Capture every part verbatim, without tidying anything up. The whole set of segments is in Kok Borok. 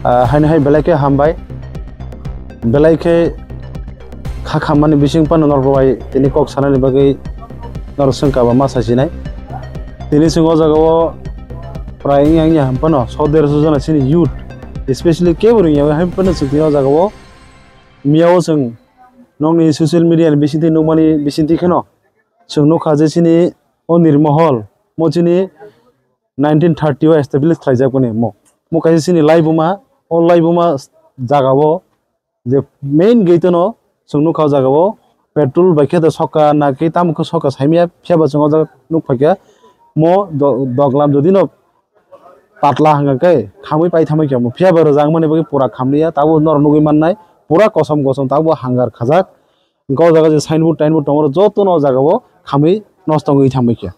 Ah, haino hai belai khe hambai. Belai khe kha khammani bising phano norok bai tini kok sanani bagwi norok swngkha ba ma sasinai. Tini chwng o jagao prai wngya wngya ham phano so derso jona chini youth, especially kebo rwngya hai phano chwng tini o jagao miyao chwng nokni social media ni bisingtwi nukmani bisingtwi kheno chwng nukha je chini o Nirmohol mo chini nineteen thirty o establish khlaijak boni mo. Mo kaisa chini laibuma, o laibuma jagao je main gate no chwng nukha o jagao petrol bai khe da soka na khe tamo khe soka saimya, phiya ba chwng o jaga nuk phaikha mo do-, doglam jodi no patla hanga khe khamwi pai thamwi khe mo, phiya ba rwjak mani bagwi pura khamliya, tabo norok nugwi mannai pura kosom kosom tabo hangar khajak. Hwnkhe o jaga je signboard tainboard tongo, jotono o jagao khamwi nosto wngwi thangbai khe.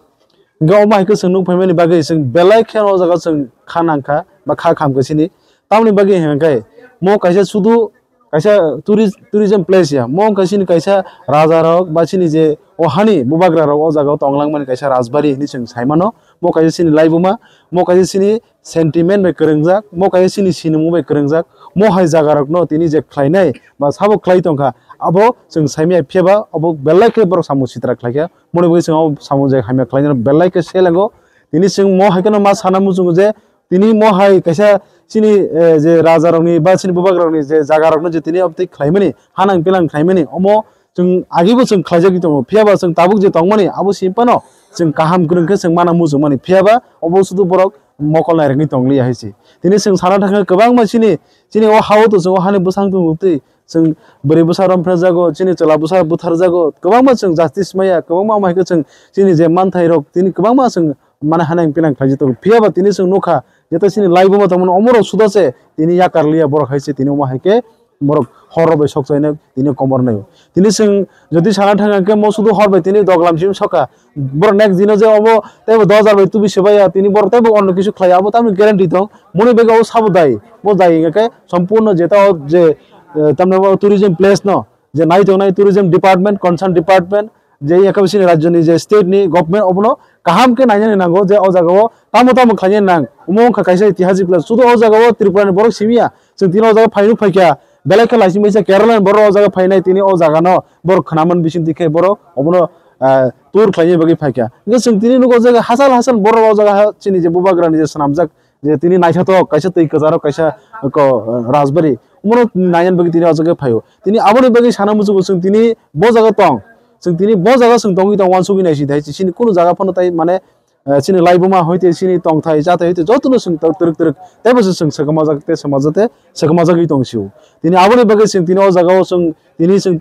Hwnkhe omo hai khe chwng nuk phaimani bagwi chwng belai khe o jaga chwng kha nangkha ba kha khamkha chini. Tamoni bagwi hwnkhe mo kaisa sudu kaisa tourist, tourism place ya. Mo wngkha chini kaisa rajarok ba chini je o hani bubagrarok o jagao tonglangmani kaisa rajbari hinwi chwng saimano. Mo kaisa chini laibuma, mo kaisa chini sentiment bai kwrwngjak, mo kaisa chini sinimung bai kwrwngjak, mo hai jagarokno tini je khlainai ba sabo khlai tongkha, abo chwng saimaya, phiya ba obo belai khe borok samung sitra khlaikha, moni bagwi chwng o samung je hamya khlainai belai khe selengo. Tini chwng mo hai kheno ma sana muchungo je tini mo hai kaisa chini, eh, je rajarokni ba chini bubagrarokni je jagarokno je tini obtwi khlaimani, hanang pilang khlaimani, omo chwng agibo chwng khlaijagwi tongo, phiya ba chwng tabuk je tongmani abo simi phano chwng kaham kwrwng khe chwng mana muchungmani, phiya ba obo sudu borok mokol nairokni tongliya hai se. Tini chwng sana thangkha kwbangma chini, chini o ha-o to chwng o hani bwsang tongo twi chwng bwrwi bwsa romphrejago, chini chwla bwsa butharjago, kwbangma chwng justice maya, kwbangma omo hai khe chwng chini je manthairok tini kwbangma chwng mane hanang pinang khlaijak tongo. Phiya ba tini chwng nukha, jeta chini laibuma tongmani omorok suda se tini yakar liya borok hai se tini omo hai khe borok hor rok bai sok chaino tini komor naio. Tini chwng jodi sana thang khe mo sudu hor bai tini doglam sim soka. Borok next dino je obo teibo dos hajar bai tubi sebaya, tini borok teibo onno kisu khlai abo tamni guarantee tong. Moni bag o sabo dai, bo dai hingkhe sompurno jeta o je, eh, tamni o tourism place no je nai tongnai tourism department, concern department, je yakha bisini rajyoni je state ni government obono kaham khe nainani nango je o jagao tamo tamo khlainani nang. Omo wngkha kaisa itihasik place. Sudu o jagao Tripura ni borok simiya. Chwng tini o jaga phainuk phaikha. Belai khe laising baisa Kerala ni borok o jaga phainai tini o jagano borok khnaman bising tikhe borok obono, ah, tour khlaina bagwi phaikha. Hingkhe chwng tini nugo o jaga hachal hachal borok o jaga ha chini je bubagra ni je swnamjak je tini naithotok kaisa twi kwcharo kaisa ko, rajbari omono nainani bagwi tini o jaga phaio. Tini aboni bagwi sana muchungo chwng tini bo jaga tong. Chwng tini bo jaga chwng tongwi tong uansugwi naisidi hai chini kunu jaga phano tai mane, eh, chini laibuma hoite chini tongthai chathai hoite jotono chwng twrwk twrwk teibo se chwng swkmajak tei swmajak tei swkmajagwi tong sio. Tini aboni bagwi chwng tini o jaga o chwng tini chwng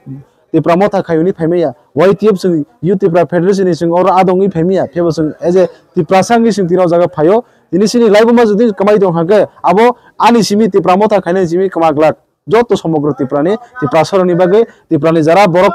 Tipra Motha khai hwnwi phaimaya, Y T F chwng Youth Tipra Federation ni chwng oro adongwi phaimaya, phiyaba chwng as a Tiprasa wngwi chwng tini o jaga phaio. Tini chini laibuma jodi kwmai tong kha khe abo ani simi Tipra Motha khainani simi kwma glak. Joto somogro Tiprani, Tiprasarokni bagwi, Tiprani jara borok,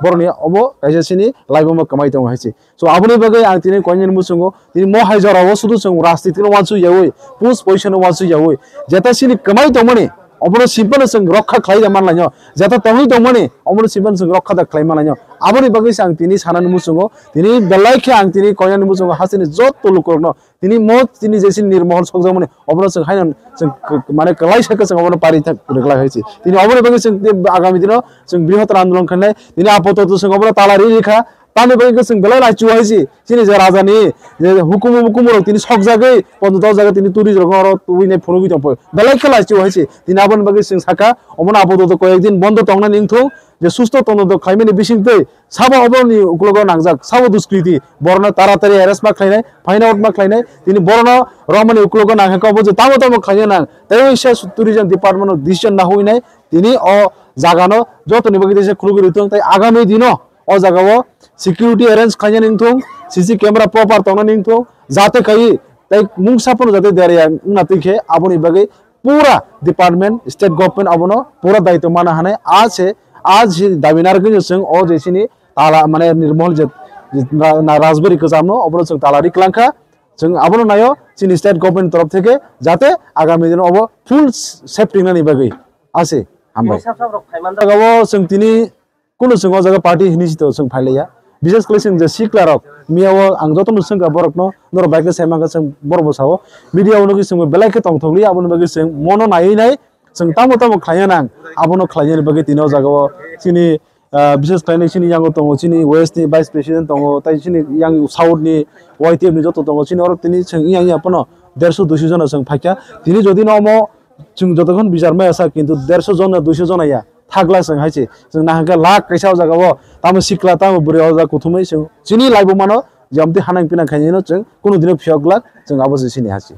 borokni obo kaisa chini laibuma kwmai tongo hai se. So, aboni bagwi ang tini koinani muchungo, tini mo hai jorao sudu chwng rajniti no uansuk yaui, pus poisa no uansuk yaui, jeta chini kwmai tongmani, obono simpano chwng rokha khlai da manlaino, jeta tongwi tongmani, obono simpano chwng rokha da khlai manlaino. Aboni bagwi se ang tini sanani muchungo, tini belai khe ang tini koinani muchungo hasteni joto lukurokno, tini mo tini je chini Nirmohol sokjakmani, obono chwng haino chwng k-, mane kwlaisa khe chwng obono pari thak rwglai hai se. Tini oboni bagwi chwng tei agami dino chwng brihottor andolon khainai. Tini apatot chwng obono tala ri rikha. Tamni bagwi khe chwng belai laichio hai se. Chini je rajani je hukumu mukumu rok tini sokjagwi, ponto dok jaga tini turi rok oro tubui nai phunugwi tongphai. Belai khe laichio hai se. Tini aboni bagwi chwng sakha, obono apatot koyek din bondo tongnani wngthung, je susto tongthok khlaimani bisingtwi sabo oboroni uklogo nangjak, sabo duskriti, borokno taratari arrest ma khlainai, find out ma khlainai, tini borokno romani uklogo nangkha khe obo je tamo tamo khlaina nang, tei waisa tourism department no decision nahuinai, tini o jagano jotoni bagwi teisa khulugwi rwtong, tei agami dino o jagao security arrange khlainani wngthung, C C camera proper tongnani wngthung, jate kai tei mungsa phano jate derya wngna twi khe aboni bagwi pura department, state government abono pura daitw mana hanai. A se, a se dabi narwgwi chwng o je chini tala, mane Nirmohol je, je ra-, na rajbari kwchamno obono chwng tala ri kwlangkha. Chwng abono naio chini state government torof theke jate agami dino obo full safety nani bagwi. A se, hambai. Tini sab sab rok phaiman jaga o chwng tini kunu chwng o jaga party hinwi sito chwng phailaiya. Bishes khlai chwng je sikla rok, Miya o ang joto no swngkha borok no, norok bai khe sai mankha, chwng borok bo sao. Media o nugwi chwng belai khe tongthok liya, aboni bagwi chwng mono naiwi nai chwng tamo tamo khlaiya nang, abono khlainani bagwi tini o jaga o chini, ah, bises khlainai chini yango tongo, chini west ni vice president tongo, tai chini yang south ni Y T F ni joto tongo, chini oro tini chwng yang yang pono derso duiso jona chwng phaikha. Tini jodi no omo chwng jotokhon bichar maya sa, kintu derso jona, duiso jona ya, thakla chwng hai se. Chwng nahangkhe lakh kaisa o jaga o, tamo sikla, tamo bwrwi o jaga kuthumwi chwng chini laibuma no je amtwi hanang pinang khainai no chwng kunu dino phiyok glak, chwng abo se chini ha se.